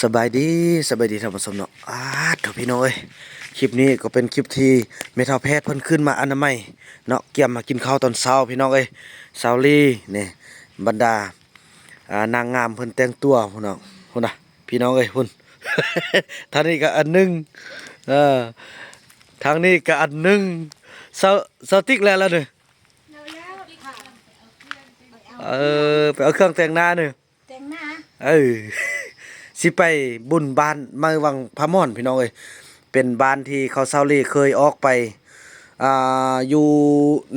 ສະບາຍດີ ສະບາຍດີທ່ານຜູ້ຊົມເນາະ. ອາດໂທ້ ພີ່ນ້ອງເອີຍ ຄລິບນີ້ກໍເປັນຄລິບທີ່ແມ່ເຖົ້າແພດເພິ່ນຂຶ້ນມາອະນາໄມເນາະ, ກຽມມາກິນເຂົ້າຕອນເຊົ້າ ພີ່ນ້ອງເອີຍ. ສາວລີ ນີ້ ບັນດາ ອ່າ ນາງງາມເພິ່ນແຕ່ງຕົວພຸ້ນເນາະ, ພຸ້ນນະ ພີ່ນ້ອງເອີຍ ພຸ້ນ. ທາງນີ້ກໍອັນໜຶ່ງ ເອີ ທາງນີ້ກໍອັນໜຶ່ງ. ສາວ ສາວຕິກແລ້ວລະນີ້ ເອີ ໄປເອົາເຄື່ອງແຕ່ງໜ້ານີ້ ແຕ່ງໜ້າ ເອີ ຊິໄປບຸນບ້ານໃໝ່ວັງພະມ່ອນ ພີ່ນ້ອງເອີຍ. ເປັນບ້ານທີ່ເຂົາ ສາວລີເຄີຍອອກໄປ ອ່າ ຢູ່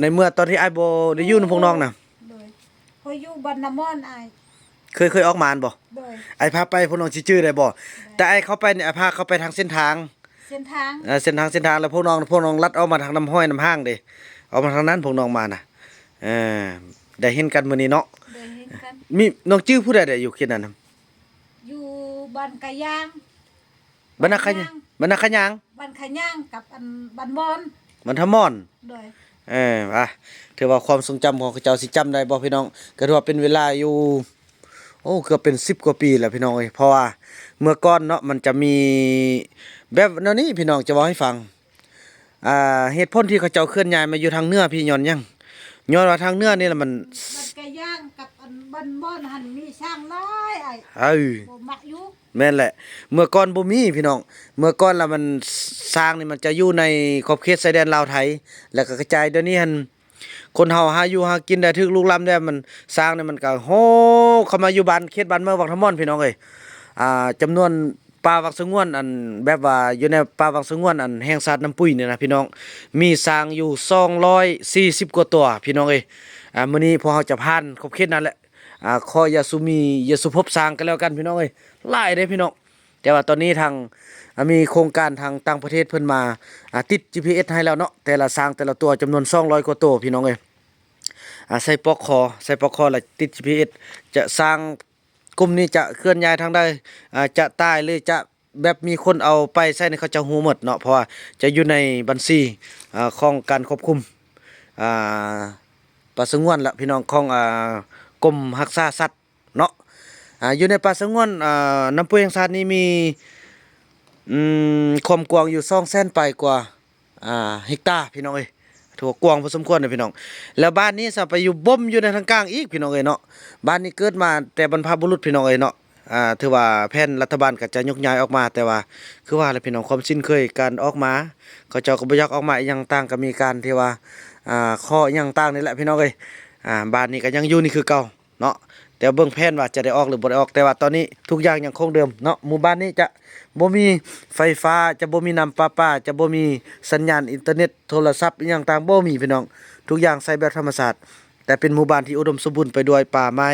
ໃນເມື່ອຕອນທີ່ອ້າຍບໍ່ໄດ້ຢູ່ນຳພວກນ້ອງນະ. ໂດຍ ຂ້ອຍຢູ່ບ້ານນາມ່ອນອ້າຍ ເຄີຍ ເຄີຍອອກມາຫັ້ນບໍ່? ໂດຍ ອ້າຍພາໄປ ພວກນ້ອງຊິຈື່ໄດ້ບໍ່? ໂດຍ ແຕ່ອ້າຍເຂົ້າໄປນີ້ ອ້າຍພາເຂົ້າໄປທາງເສັ້ນທາງ ເສັ້ນທາງ ເອີ ເສັ້ນທາງ ເສັ້ນທາງ ແລ້ວພວກນ້ອງ ພວກນ້ອງລັດອອກມາທາງນ້ຳຫ້ອຍນ້ຳຫ້າງເດ້ ອອກມາທາງນັ້ນ ພວກນ້ອງມານະ. ເອີ ໄດ້ເຫັນກັນມື້ນີ້ເນາະ ໄດ້ເຫັນກັນ. ມີ ນ້ອງຈື່ຜູ້ໃດແດ່ຢູ່ເຂດນັ້ນນະ? ຢູ່ບ້ານກະຍາງ ບ້ານນາຂະຍາງ ບ້ານນາຂະຍາງ ບ້ານຂະຍາງກັບອັນບ້ານມອນ ບ້ານທະມອນ. ໂດຍ ເອີ ອ່າ ຖືວ່າຄວາມຊົງຈຳຂອງເຂົາເຈົ້າຊິຈຳໄດ້ບໍ່ ພີ່ນ້ອງ? ກໍຖືວ່າເປັນເວລາຢູ່ ໂອ້ ເກືອບເປັນສິບກວ່າປີແລ້ວ ພີ່ນ້ອງເອີຍ. ເພາະວ່າເມື່ອກ່ອນເນາະ ມັນຈະມີແບບແນວນີ້ ພີ່ນ້ອງ ຈະເວົ້າໃຫ້ຟັງ. ອ່າ ເຫດຜົນທີ່ເຂົາເຈົ້າເຄື່ອນຍ້າຍມາຢູ່ທາງເໜືອພີ້ຍ້ອນຫຍັງ? ຍ້ອນວ່າທາງເໜືອນີ້ລະມັນ ມັນກະຢ່າງກັບອັນບ່ອນ ບ່ອນຫັ້ນມີຊ້າງຫຼາຍອ້າຍ ເອີ ບໍ່ມັກຢູ່. ແມ່ນແຫຼະ ເມື່ອກ່ອນບໍ່ມີພີ່ນ້ອງ ເມື່ອກ່ອນລະມັນ ຊ້າງນີ້ມັນຈະຢູ່ໃນຂອບເຂດຊາຍແດນລາວໄທ ແລ້ວກໍກະຈາຍ. ດຽວນີ້ຫັ້ນ ຄົນເຮົາຫາຢູ່ຫາກິນໄດ້ ຖືກລຸກລ້ຳແລ້ວ ມັນ ຊ້າງນີ້ມັນກໍໂຫເຂົ້າມາຢູ່ບ້ານ ເຂດບ້ານເມືອງວັງທະມ່ອນ ພີ່ນ້ອງເອີຍ. ອ່າ ຈຳນວນປ່າວັງສະຫງວນ ອັນແບບວ່າຢູ່ໃນປ່າວັງສະຫງວນ ອັນແຫ່ງຊາດນ້ຳປຸຍນີ້ນະພີ່ນ້ອງ ມີຊ້າງຢູ່ສອງຮ້ອຍສີ່ສິບກວ່າຕົວ ພີ່ນ້ອງເອີຍ. ອ່າ ມື້ນີ້ພວກເຮົາຈະຜ່ານຂອບເຂດນັ້ນແຫຼະ ອ່າ ຂໍຢ່າສູ່ມີ ຢ່າສູ່ພົບຊ້າງກັນແລ້ວກັນ ພີ່ນ້ອງເອີຍ ຫຼາຍເດ້ພີ່ນ້ອງ. ແຕ່ວ່າຕອນນີ້ທາງ ອ່າ ມີໂຄງການທາງຕ່າງປະເທດເພິ່ນມາ ອ່າ ຕິດຈີພີເອັສໃຫ້ແລ້ວເນາະ ແຕ່ລະຊ້າງແຕ່ລະຕົວຈຳນວນສອງຮ້ອຍກວ່າໂຕ ພີ່ນ້ອງເອີຍ. ອ່າ ໃສ່ປອກຄໍ ໃສ່ປອກຄໍແລ້ວຕິດຈີພີເອັສ ຈະຊ້າງກຸ່ມນີ້ຈະເຄື່ອນຍ້າຍທາງໃດ ອ່າ ຈະຕາຍ ຫຼື ຈະແບບມີຄົນເອົາໄປໃຊ້ນີ້ ເຂົາເຈົ້າຮູ້ໝົດເນາະ ເພາະວ່າຈະຢູ່ໃນບັນຊີ ອ່າ ຂອງການຄວບຄຸມ ອ່າ ປ່າສະຫງວນລະພີ່ນ້ອງ ຂອງ ອ່າ ກົມຮັກສາສັດ ເນາະ. ອ່າ ຢູ່ໃນປ່າສະຫງວນ ອ່າ ນ້ຳພຸ້ຍແຫ່ງຊາດນີ້ມີ ອືມ ຄວາມກວ້າງຢູ່ສອງແສນປາຍກວ່າ ອ່າ ເຮັກຕາ ພີ່ນ້ອງເອີຍ ຖືວ່າກວ້າງພໍສົມຄວນເດ້ພີ່ນ້ອງ. ແລ້ວບ້ານນີ້ຊະໄປຢູ່ບົ່ມຢູ່ໃນທາງກາງອີກ ພີ່ນ້ອງເອີຍເນາະ. ບ້ານນີ້ເກີດມາແຕ່ບັນພະບຸລຸດ ພີ່ນ້ອງເອີຍເນາະ. ອ່າ ຖືວ່າແຜນລັດຖະບານກໍຈະຍົກຍ້າຍອອກມາ ແຕ່ວ່າຄືວ່າແຫຼະພີ່ນ້ອງ ຄວາມຊິນເຄີຍການອອກມາ ເຂົາເຈົ້າກໍບໍ່ຢາກອອກມາ. ອີ່ຫຍັງຕ່າງກໍມີການທີ່ວ່າ ອ່າ ຂໍອີ່ຫຍັງຕ່າງນີ້ແຫຼະ ພີ່ນ້ອງເອີຍ. ອ່າ ບ້ານນີ້ກໍຍັງຢູ່ນີ້ຄືເກົ່າ ເນາະ. ແຕ່ເບິ່ງແຜນວ່າຈະໄດ້ອອກ ຫຼື ບໍ່ໄດ້ອອກ ແຕ່ວ່າຕອນນີ້ທຸກຢ່າງຍັງຄົງເດີມເນາະ. ໝູ່ບ້ານນີ້ຈະບໍ່ມີໄຟຟ້າ ຈະບໍ່ມີນ້ຳປະປາ ຈະບໍ່ມີສັນຍານອິນເຕີເນັດ ໂທລະສັບ ອີ່ຫຍັງຕ່າງບໍ່ມີພີ່ນ້ອງ ທຸກຢ່າງໃຊ້ແບບທຳມະຊາດ ແຕ່ເປັນໝູ່ບ້ານທີ່ອຸດົມສົມບູນໄປດ້ວຍປ່າໄມ້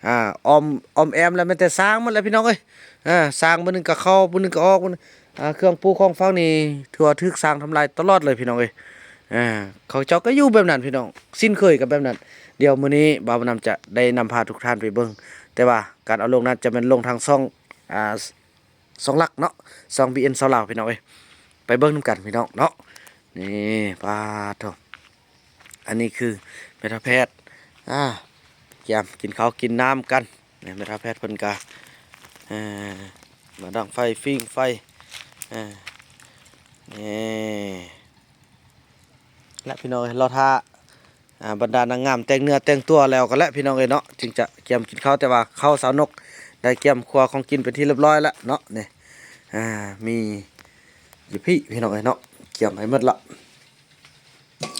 ອ່າ ອ້ອມ ອ້ອມແອ້ມ ແລ້ວແມ່ນແຕ່ຊ້າງໝົດແຫຼະພີ່ນ້ອງເອີຍ. ເອີ ຊ້າງມື້ໜຶ່ງກໍເຂົ້າ ມື້ໜຶ່ງກໍອອກ ມື້ ອ່າ ເຄື່ອງປູຂອງຝັງນີ້ຖືວ່າຖືກຊ້າງທຳລາຍຕະຫຼອດເລີຍພີ່ນ້ອງເອີຍ. ເອີ ເຂົາເຈົ້າກໍຢູ່ແບບນັ້ນພີ່ນ້ອງ ຊິນເຄີຍກັນແບບນັ້ນ. ດຽວມື້ນີ້ບ່າວບຸນນຳຈະໄດ້ນຳພາທຸກທ່ານໄປເບິ່ງ ແຕ່ວ່າການເອົາລົງນັ້ນຈະແມ່ນລົງທາງຊ່ອງ ອ່າ ຊ່ອງຫຼັກເນາະ ຊ່ອງບີເອັນຊາວລາວ ພີ່ນ້ອງເອີຍ. ໄປເບິ່ງນຳກັນພີ່ນ້ອງເນາະ. ນີ້ ປາດໂທ້ ອັນນີ້ຄືແມ່ເຖົ້າແພດ ອ່າ ກຽມກິນເຂົ້າກິນນ້ຳກັນ. ແມ່ເຖົ້າແພດເພິ່ນກະ ເອີ ມາດັງໄຟ ຟິງໄຟ ເອີ ນີ້ແຫຼະພີ່ນ້ອງເອີຍ. ລໍຖ້າ ອ່າ ບັນດານາງງາມແຕ່ງເນື້ອແຕ່ງຕົວແລ້ວກໍແຫຼະພີ່ນ້ອງເອີຍເນາະ ຈຶ່ງຈະກຽມກິນເຂົ້າ. ແຕ່ວ່າເຂົ້າສາວນົກໄດ້ກຽມຄົວຂອງກິນເປັນທີ່ລຽບຮ້ອຍແລ້ວເນາະ. ນີ້ ອ່າ ມີຢູ່ພີ້ພີ່ນ້ອງເອີຍເນາະ ກຽມໃຫ້ໝົດລະ.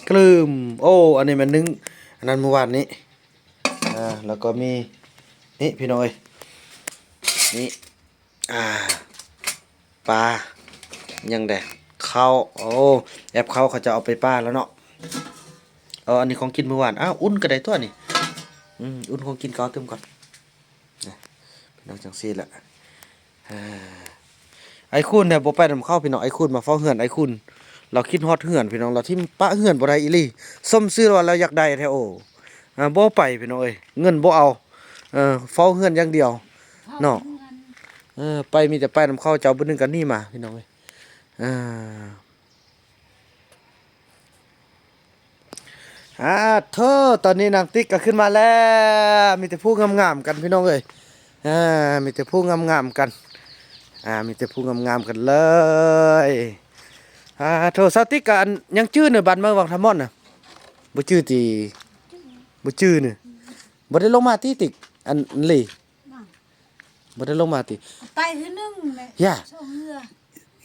ກະລືມ ໂອ້ ອັນນີ້ແມ່ນໜຶ່ງ ອັນນັ້ນມື້ວານນີ້ ອ່າ ແລ້ວກໍມີນີ້ພີ່ນ້ອງເອີຍ ນີ້ ອ່າ ປາ ຫຍັງແດ່ ເຂົ້າ ໂອ້ ແອບເຂົ້າເຂົາເຈົ້າເອົາໄປປ່າແລ້ວເນາະ. ເອົາ ອັນນີ້ຂອງກິນມື້ວານ ອ້າວ ອຸ່ນກໍໄດ້ຕົວະນີ້ ອືມ ອຸ່ນຂອງກິນກໍເອົາຕື່ມກ່ອນ. ນີ້ ພີ່ນ້ອງ ຈັ່ງຊີ້ແຫຼະ ເອີ ອ້າຍຄູນນະບໍ່ໄປນຳເຂົາພີ່ນ້ອງ. ອ້າຍຄູນມາເຝົ້າເຮືອນ ອ້າຍຄູນລາວຄິດຮອດເຮືອນພີ່ນ້ອງ ລາວຖິ້ມປະເຮືອນບໍ່ໄດ້ອີ່ຫຼີ. ສົມຊື່ວ່າລາວຢາກໄດ້ແທ້ ໂອ້ ອ່າ ບໍ່ໄປພີ່ນ້ອງເອີຍ ເງິນບໍ່ເອົາ ເອີ ເຝົ້າເຮືອນຢ່າງດຽວເນາະ. ເອີ ໄປມີແຕ່ໄປນຳເຂົາເຈົ້າ ບຶດໜຶ່ງກໍໜີມາພີ່ນ້ອງເອີຍ ເອີ. ອາໂທ້ ຕອນນີ້ນາງຕິກກໍຂຶ້ນມາແລ້ວ ມີແຕ່ຜູ້ງາມໆກັນພີ່ນ້ອງເອີຍ ເອີ ມີແຕ່ຜູ້ງາມໆກັນ. ອ່າ ມີແຕ່ຜູ້ງາມໆ ກັນເລີຍ. ອ່າ ໂທ ສາວຕິກກະອັນ ຍັງຈື່ເນີ ບ້ານເມືອງວັງທະມ່ອນນະ ບໍ່ຈື່ຕິ? ບໍ່ຈື່ເນີ ບໍ່ໄດ້ລົງມາຕິ ຕິກ ອັນ ອັນລີ ບໍ່ໄດ້ລົງມາຕິ? ໄປເທື່ອໜຶ່ງແຫຼະ ຢ່າ ສອງເທື່ອ.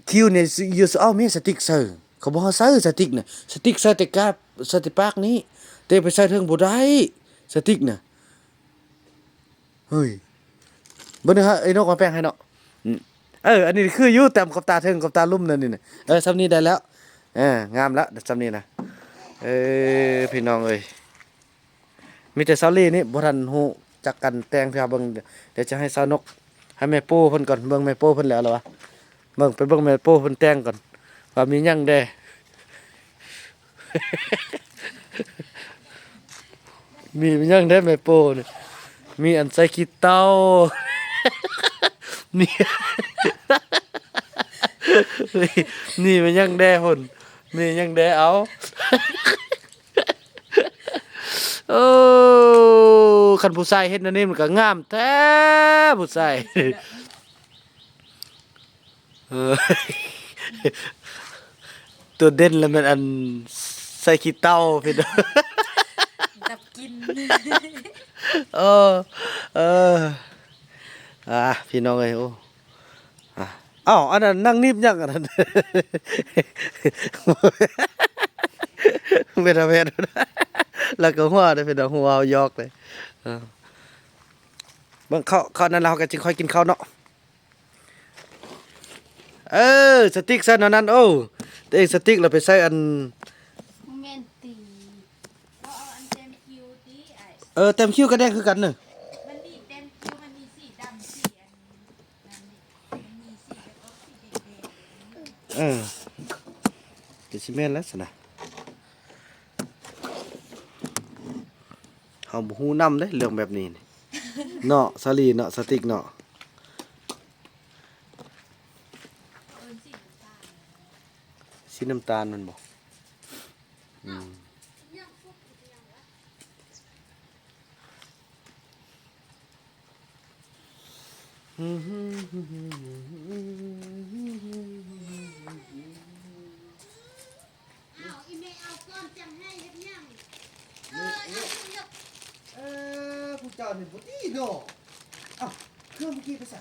ຄິວນີ້ ຢູ່ ເອົາ ມີສະຕິກໃສ່ ເຂົາບໍ່ໃຫ້ໃສ່ສະຕິກນະ ສະຕິກໃສ່ແຕ່ກາບ ໃສ່ແຕ່ປາກນີ້ ແຕ່ໄປໃສ່ເທິງບໍ່ໄດ້ ສະຕິກນະ. ເຮີ້ຍ ເບິ່ງເດີ ເອີ ນົກມາແປງໃຫ້ເນາະ. ອືມ ເອີ ອັນນີ້ຄືຢູ່ ແຕ້ມຂອບຕາເທິງຂອບຕາລຸ່ມນັ້ນນີ້ນະ. ເອີ ສ່ຳນີ້ໄດ້ແລ້ວ ເອີ ງາມແລ້ວ ສ່ຳນີ້ນະ. ເອີ ພີ່ນ້ອງເອີຍ ມີແຕ່ສາວລີນີ້ບໍ່ທັນຮູ້ຈັກກັນແຕ່ງເທື່ອ. ເບິ່ງ ດຽວຈະໃຫ້ສາວນົກ ໃຫ້ແມ່ໂປ້ເພິ່ນກ່ອນ ເບິ່ງແມ່ໂປ້ເພິ່ນແລ້ວລະວະ. ເບິ່ງ ໄປເບິ່ງແມ່ໂປ້ເພິ່ນແຕ່ງກ່ອນ ວ່າມີຫຍັງແດ່ ມີ ມີຫຍັງແດ່ແມ່ໂປ້ນີ້. ມີອັນໃສ່ຂີ້ເຕົ່າ ມີ ມີ ມີຫຍັງແດ່ພຸ້ນ ມີຫຍັງແດ່ ເອົາ. ໂອ້ ຄັນຜູ້ຊາຍເຮັດແນວນີ້ມັນກະງາມແທ້ ຜູ້ຊາຍ. ເອີ ຕົວເດັ່ນລະແມ່ນອັນໃສ່ຂີ້ເຕົ່າ ພີ່ນ້ອງ ດັບກິ່ນ. ເອີ ເອີ ອ່າ ພີ່ນ້ອງເອີຍ ໂອ້ ອ່າ ອ້າວ ອັນນັ້ນນັ່ງໜີບຫຍັງອັນນັ້ນ? ເປັນຕາແມ່ນ ແລ້ວກໍຫົວເດ້ ພີ່ນ້ອງ ຫົວເຮົາຢອກເດ້. ເອີ ເບິ່ງເຂົ້າ ເຂົ້ານັ້ນແລ້ວ ເຮົາກໍຈຶ່ງຄ່ອຍກິນເຂົ້າເນາະ. ເອີ ສະຕິກໃສ່ແນວນັ້ນ. ໂອ້ ຕົວເອງສະຕິກແລ້ວໄປໃສ່ອັນ ບໍ່ແມ່ນຕິ ເອົາ ເອົາອັນແຕ້ມຄິ້ວຕິອ້າຍ. ເອີ ແຕ້ມຄິ້ວກະແດງຄືກັນເນີ ມັນມີແຕ້ມຄິ້ວ ມັນມີສີດຳ ສີອັນນັ້ນນີ້ ມັນມີສີແບບອອກສີແດງໆ. ເອີ ກະຊິແມ່ນແລ້ວຊັ້ນນະ. ເຮົາບໍ່ຮູ້ນຳເດ້ເລື່ອງແບບນີ້ນີ້ ເນາະ ສາລີເນາະ ສະຕິກເນາະ. ເອີ ສີນ້ຳຕານ ສີນ້ຳຕານແມ່ນບໍ່? ອືມ. ອ້າວ ອີແມ່ເອົາກ່ອນຈັ່ງໃຫ້ເຮັດຫຍັງ? ເອີ ເອີ ເອີ ຜູ້ເຈົ້ານີ້ບໍ່ດີເນາະ. ອ້າວ ເຄື່ອງເມື່ອກີ້ໄປໃສ?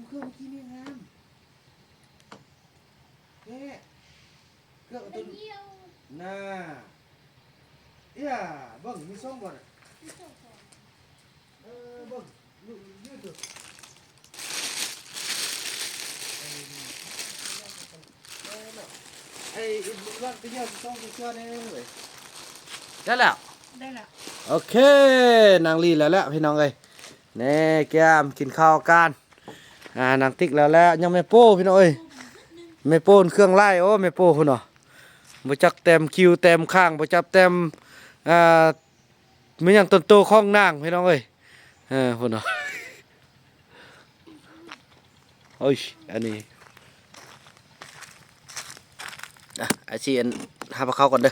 ເຄື່ອງເມື່ອກີ້ແມ່ງາມແທ້. ເຄື່ອງຕົວ ໜ້າ ເອີຍ ເບິ່ງ ມີຊ່ອງບໍ່ນະ? ມີຊ່ອງ ເອີ ເບິ່ງ ຢູ່ ຢູ່ຕົວ ເອີ ເນາະ ໄອ້ ອີກ ເບິ່ງ ໄປເບິ່ງ ຊ່ອງ ເຊື່ອແດ່ເວີຍ. ໄດ້ແລ້ວ ໄດ້ແລ້ວ ໂອເຄ ນາງລີແລ້ວແຫຼະ ພີ່ນ້ອງເອີຍ. ແນ່ ກຽມກິນເຂົ້າກັນ. ອ່າ ນາງຕິກແລ້ວແຫຼະ ຍັງແມ່ໂປ້ພີ່ນ້ອງເອີຍ ແມ່ໂປ້ເຄື່ອງຫຼາຍ. ໂອ້ ແມ່ໂປ້ພຸ້ນເນາະ ບໍ່ຈັກແຕ້ມຄິ້ວແຕ້ມຄາງ ບໍ່ຈັກແຕ້ມ ອ່າ ແມ່ນຫຍັງຕົ້ນໂຕຂອງນາງພີ່ນ້ອງເອີຍ. ເອີ ພຸ້ນເນາະ ໂອ້ຍ ອັນນີ້ ອ່ະ ອ້າຍຊິອັນ ຫາພາເຂົ້າກ່ອນເດີ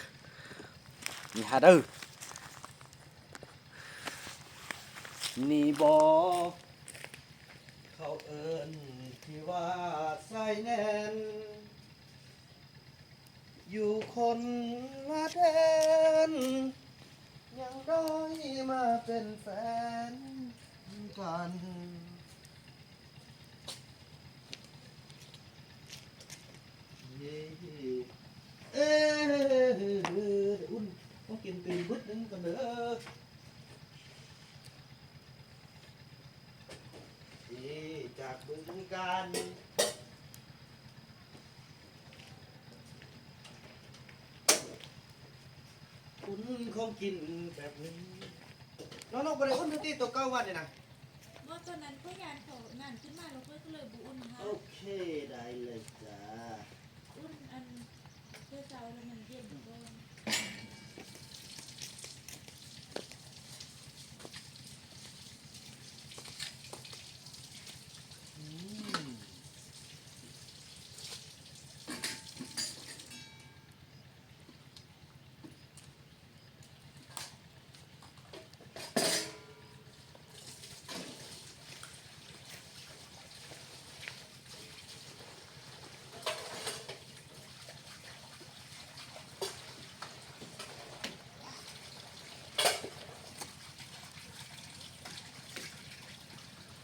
ນີ້ຫາເດີ. ນີ້ບໍ່ ເຂົາເອີ້ນທີ່ວ່າຊາຍແໜ້ນ ຢູ່ຄົນລະແດນ ຍັງໄດ້ມາເປັນແຟນກັນ. ເອີ ເອີ ເອີ ເອີ ອຸ່ນ ຕ້ອງກິນຕີນບຶດໜຶ່ງກ່ອນເດີ. ເອີ ຈາກບຶງການ ອຸ່ນຂອງກິນແບບນີ້. ນ້ອງໆ ບໍ່ໄດ້ອຸ່ນຄືຕິ ໂຕເກົ່າວັນນີ້ນະ? ບໍ່ ຕອນນັ້ນຂ້ອຍຢ້ານເຂົານັ້ນຂຶ້ນມາ ແລ້ວຂ້ອຍກໍເລີຍບໍ່ອຸ່ນໃຫ້. ໂອເຄ ໄດ້ເລີຍຈ້າ. ອຸ່ນອັນເຊົ້າໆ ແລ້ວມັນເຢັນກ່ອນ. ອືມ.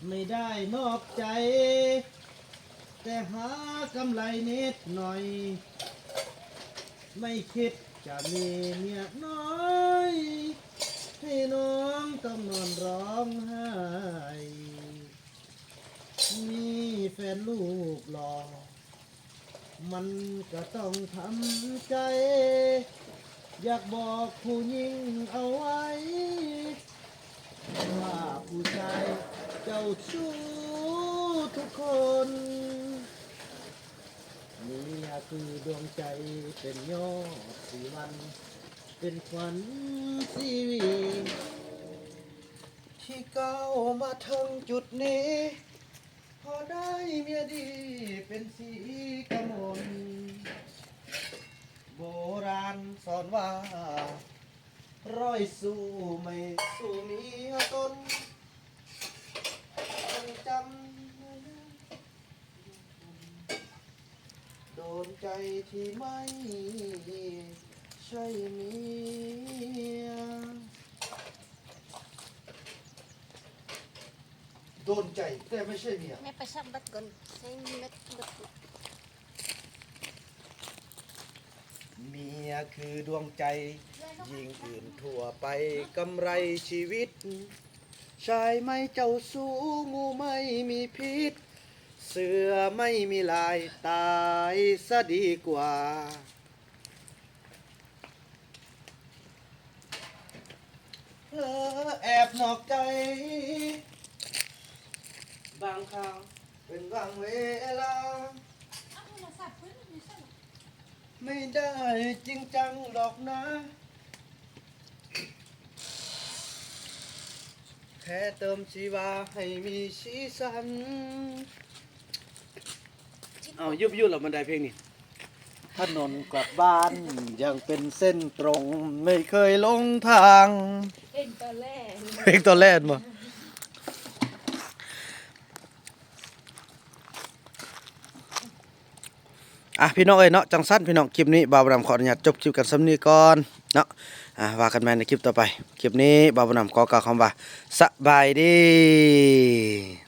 ไม่ได้นอกใจ แต่หากำไรนิดหน่อย ไม่คิดจะมีเมียน้อย ให้น้องต้องนอนร้องไห้ มีแฟนรูปหล่อ มันก็ต้องทำใจ อยากบอกผู้หญิงเอาไว้ ว่าผู้ชายเจ้าชู้ทุกคน เมียคือดวงใจ เป็นยอดสีวัน เป็นขวัญชีวี ที่ก้าวมาถึงจุดนี้ พอได้เมียดีเป็นสีกมล โบราณสอนว่า ร้อยสู้ไม่สู้เมียตน จงจำไว้นะ โดนใจที่ไม่ใช่เมีย โดนใจแต่ไม่ใช่เมีย แม่ไปซักบัตรก่อน ใช้เม็ดบัตร เมียคือดวงใจ ยิ่งอื่นทั่วไปกำไรชีวิต ชายไม่เจ้าชู้ งูไม่มีพิษ เสือไม่มีลาย ตายซะดีกว่า เผลอแอบนอกใจ บางครั้งเป็นบางเวลา ไม่ได้จริงจังหรอกนะ แค่เติมชีวาให้มีสีสัน เอา ยุบยุบแล้วมันได้เพลงนี้ ถนนกลับบ้านยังเป็นเส้นตรง ไม่เคยหลงทาง เพลงตอนแรก เพลงตอนแรกบ่ อ่ะ พี่น้องเอ้ยเนาะ จั่งซั้นพี่น้อง คลิปนี้บ่าวบุญนำขออนุญาตจบคลิปกันส่ำนี้ก่อนเนาะ อ่ะ ว่ากันใหม่ในคลิปต่อไป คลิปนี้บ่าวบุญนำขอกล่าวคำว่า สบายดี